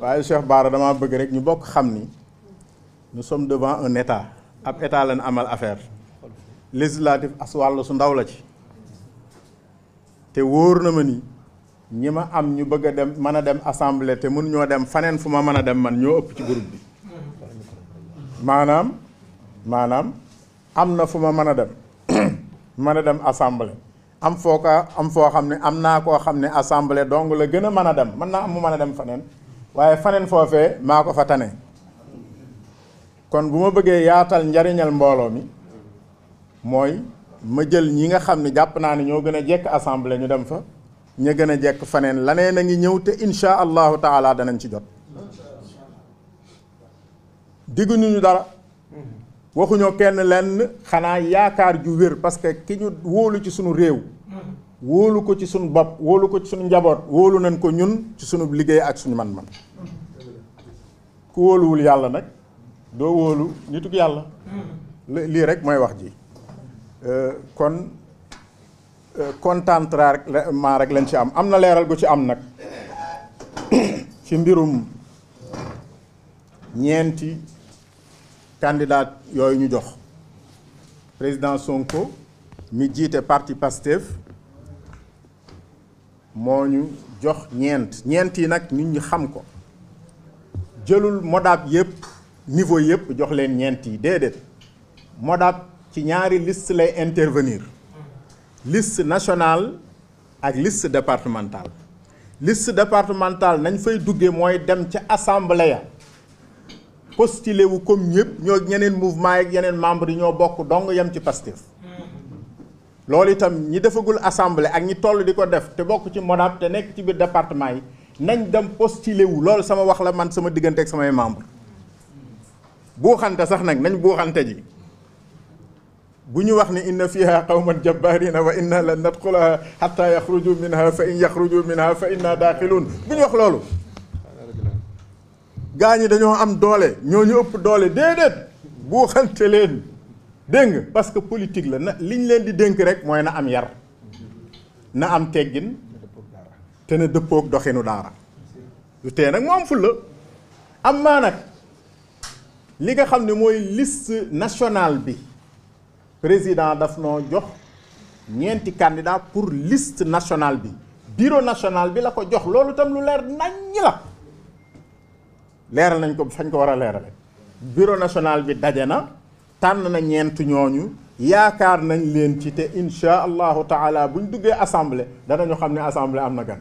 waaye Cheikh Bara dama bëgg rek ñu bokk xam ni nous sommes devant un état ab état lañ amal affaire législatif as wàll su ndaw la ci te wóor na ma ni ñi ma am ñu bëgg a dem mën a dem assemblée te mun ñoo dem faneen fu ma mën a dem man ñoo ëpp ci groupe bi maanaam am na fu ma mën a dem mën a dem assemblée am foo xam ne am naa koo xam ne assemblée dong la gën a mën a dem mën naa am mu mën a dem faneen waaye faneen foofee maa ko fa tane kon bu ma bëggee yaatal njariñal mbooloo mi mooy ma jël ñi nga xam ne jàpp naa ne ñoo gën a jekk assemblée ñu dem fa ña gën a jekk faneen laneen a ngi ñëw te insha allahu taala danañ ci jot digguñu ñu dara waxuñoo kenn lenn xanaa yaakaar ju wér parce que ki ñu wóolu ci sunu réew wóolu ko ci sunu bopp wóolu ko ci sunu njaboot wóolu nañ ko ñun ci sunu liggéey ak suñu man-man ku wóoluwul yàlla nag doo wóolu nituk yàlla lii rek mooy wax ji kon contentement rek lañ ci am na leeral gu ci am nag ci mbirum ñeenti candidat yooyu ñu jox président Sonko mi jiite parti Pastef moo ñu jox ñeent yi nag nit ñi xam ko jëlul modab yëpp niveau yëpp jox leen ñeent yi déedéet modab ci ñaari liste lay intervenir liste nationale ak liste départementale liste départementale nañ fay duggee mooy dem ca assemblée ya postulé wu comme ñëpp ñoo ñeneen mouvement ak yeneen membres yi ñoo bokk dong yem ci Pastef loolu itam ñi defagul assemblée ak ñi toll di ko def te bokk ci modab te nekk ci biir département yi nañ dem postulé wu loolu sama wax la man sama diggante ak samay membres buuxante sax nag nañ buuxante ji bu ñu wax ni inna fiha qawman jabbarina wa inna lan nadxulaha hatta yaxruju minha fa in yaxruju minha fa inna daaxiluun bu ñu wax loolu gaa ñi dañoo am doole ñoo ñu ëpp doole déedéet buuxante leen dégg nga parce que politique la na liñ leen di dénk rek mooy na am yar na am teggin te na dëppoog doxinu daara lu tee nag moo am fulla am maa nag li nga xam ne mooy liste nationale bi président daf noo jox ñeenti candidat pour liste nationale bi bureau national bi la ko jox loolu itam lu leer naññ la leeral nañ ko fañ ko war a leerale bureau national bi daje na tànn na ñeent ñooñu yaakaar nañ leen ci te insha allahu taala buñ duggee assemblée danañu xam ne assemblée am na gan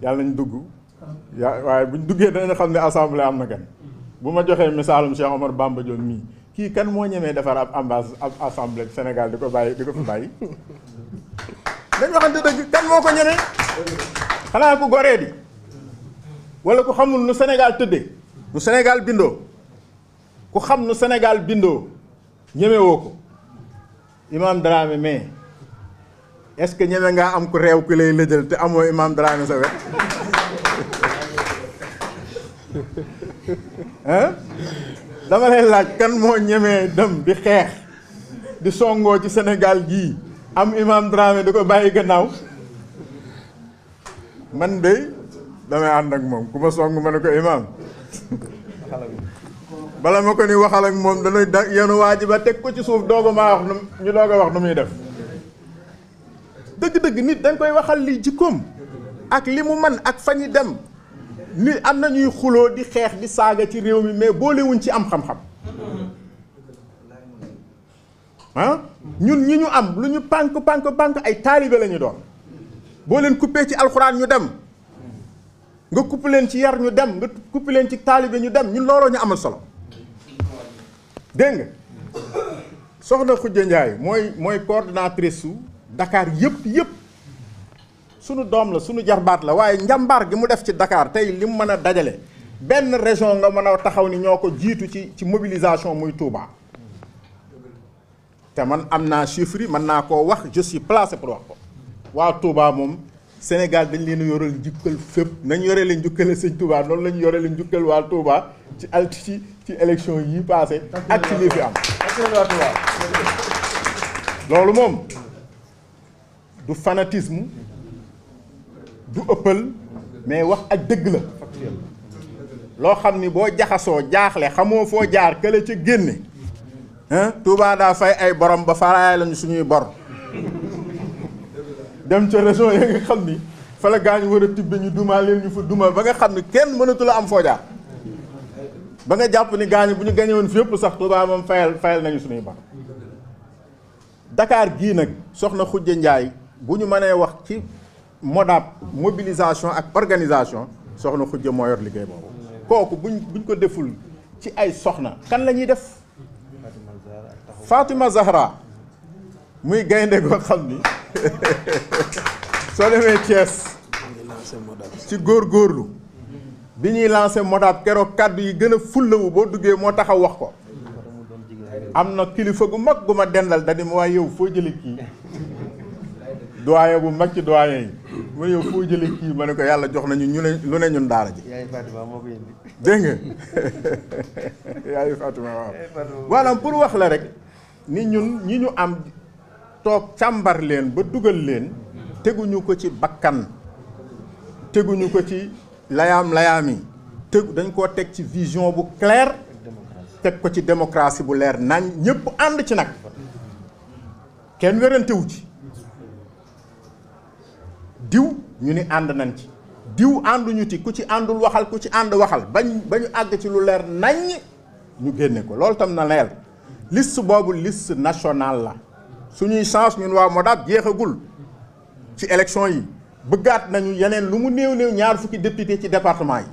yàlla nañ dugg waaye buñ duggee danañu xam ne assemblée am na gan bu ma joxee misaalum Cheikh Omar Bamba Dione mii kii kan moo ñemee defar ab assemblée Sénégal di ko fi bàyyi dañ waxante dëgg kan moo ko ñemee xanaa ku goree di wala ku xamul nu Sénégal tëddee nu Sénégal bindoo ku xam nu Sénégal bindoo ñemewoo ko Imam Dramé mais est-ce que ñeme ngaa am ku réew ku lay lëjal te amoo Imam Dramé sa wet hein dama lay laaj kan moo ñemee dem di xeex di songoo ci Sénégal gii am Imam Dramé di ko bàyyi gannaaw man de damay ànd ak moom ku ma song ma ne ko Imam bala ma ko ni waxal ak moom dañuy yenu waa ji ba teg ko ci suuf dooga maa wax ñu doog a wax nu muy def dëgg-dëgg nit dañ koy waxal li jikkoom ak li mu man ak fa ñu dem ni am na ñuy xuloo di xeex di saaga ci réew mi mais boolewuñ ci am xam-xam ah ñun ñi ñu am lu ñu pànk ay taalibe la ñu doon boo leen coupé ci alxuraan ñu dem nga coupé leen ci yar ñu dem nga coupé leen ci taalibe ñu dem ñun looloo ñu amal solo dégg nga soxna Khoudia Ndiaye mooy coordonnatrice su Dakar yëpp sunu doom la sunu jarbaat la waaye njàmbaar gi mu def ci Dakar tey li mu mën a dajale benn région nga mën a taxaw ni ñoo ko jiitu ci mobilisation muy Touba te man am naa chiffre yi mën naa koo wax je suis placé pour wax ko waa Touba moom Sénégal dañ leen a yoral njukkal fépp nañ yore leen njukkale sëñ Touba noonu la ñu yore leen njukkal waa Touba ci élection yi passé ak ci lii fi am loolu moom du fanatisme du ëppal mais wax ak dëgg la loo xam ni boo jaxasoo jaaxle xamoo foo jaar kële ca génne Touba daa fay ay borom ba faraay lañu suñuy bor dem ca région yi nga xam ni fa la gaañu war a tibbe ñu dumaa leen ñu fa duma ba nga xam ni kenn mënatu la am foo jaar ba nga jàpp ni gaañu bu ñu gañe woon fépp sax Touba moom fayal nañu suñuy bor. Dakar gii nag soxna Khoudia Ndiaye bu ñu mënee wax ci modab mobilisation ak organisation soxna Khoudia moo yor liggéey boobu kooku buñ ko deful ci ay soxna kan la ñuy def Fatima Zahra muy gaynde goo xam ni soo demee Thiès ci góorgóorlu bi ñuy lancé modab keroog kàddu yi gën a fullawu boo duggee moo taxaw wax ko am na kilifa gu mag gu ma dendal da di ma waaye yow foo jële kii doyen bu mag ci doyen yi ma yow foo jële kii ma ne ko yàlla jox nañu ñu ne lu ne ñun daara ji dégg nga yaayu Fatima waaw maanaam pour wax la rek ni ñun ñi ñu am toog càmbar leen ba dugal leen teguñu ko ci bakkan teguñu ko ci layaam yi tegu dañ koo teg ci vision bu claire teg ko ci démocratie bu leer nañ ñëpp ànd ci nag kenn wérantewu ci diw ñu ni ànd nañ ci diw ànduñu ci ku ci àndul waxal ku ci ànd waxal ba ñu àgg ci lu leer nañ ñu génne ko loolu tam na leer liste boobu liste nationale la suñuy chance ñun waa Modab jeexagul ci élection yi bëggaat nañu yeneen lu mu néew ñaar fukki député ci département yi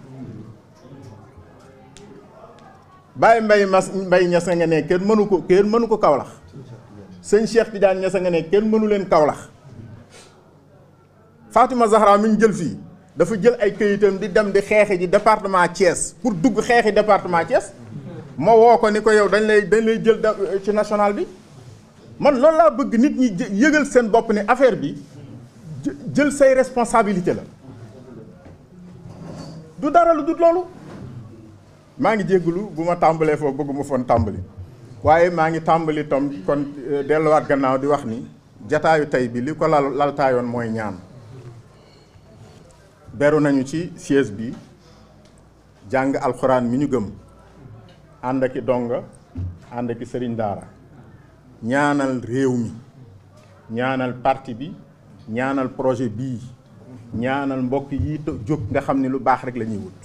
Baye Mbaye Niass nga ne kenn mënu ko Kaolack sëñ Cheikh Tidiane Niass nga ne kenn mënu leen Kaolack Fatima Zahra mi ñu jël fii dafa jël ay këyitam di dem di xeexi ji département Thiès pour dugg xeexi département Thiès ma woo ko ni ko yow dañ lay jël ci national bi man loolu laa bëgg nit ñi yëgal seen bopp ne affaire bi jël say responsabilité la du dara lu dul loolu maa ngi jéggulu bu ma tàmbalee foofu bëgguma foon tàmbali waaye maa ngi tàmbali tam kon delluwaat gannaaw di wax ni jataayu tey bi li ko laltaayoon mooy ñaan beru nañu ci siège bi jàng alxuraan mi ñu gëm ànd aki donga ànd aki sëriñ daara ñaanal réew mi ñaanal parti bi ñaanal projet bii ñaanal mbokk yi jóg nga xam ni lu baax rek la ñuy wut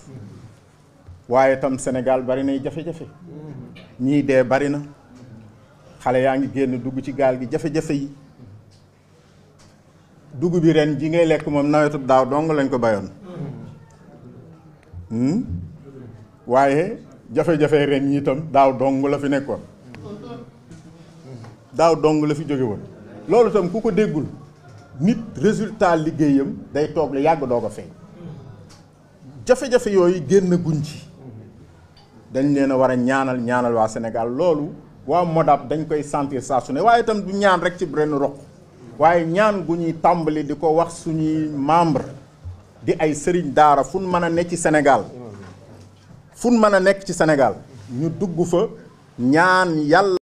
waaye tam Sénégal bari nay jafe-jafe ñii dee bari na xale yaa ngi génn dugg ci gaal gi jafe-jafe yi dugub bi ren ji ngay lekk moom nawetub daaw dong lañ ko bayoon waaye jafe-jafe ren ñi itam daaw dong la fi nekkoon daaw dong la fi jóge woon loolu itam ku ko déggul nit résultat liggéeyam day toog lu yàgg doog a feeñ jafe-jafe yooyu génn guñ ci dañ leen a war a ñaanal waa Sénégal loolu waa Modab dañ koy sentir saa su ne waaye itam du ñaan rek ci benn roq waaye ñaan gu ñuy tàmbali di ko wax suñuy membre di ay sëriñ daara fu mën a nekk ci Sénégal fu mën a nekk ci Sénégal ñu dugg fa ñaan yàlla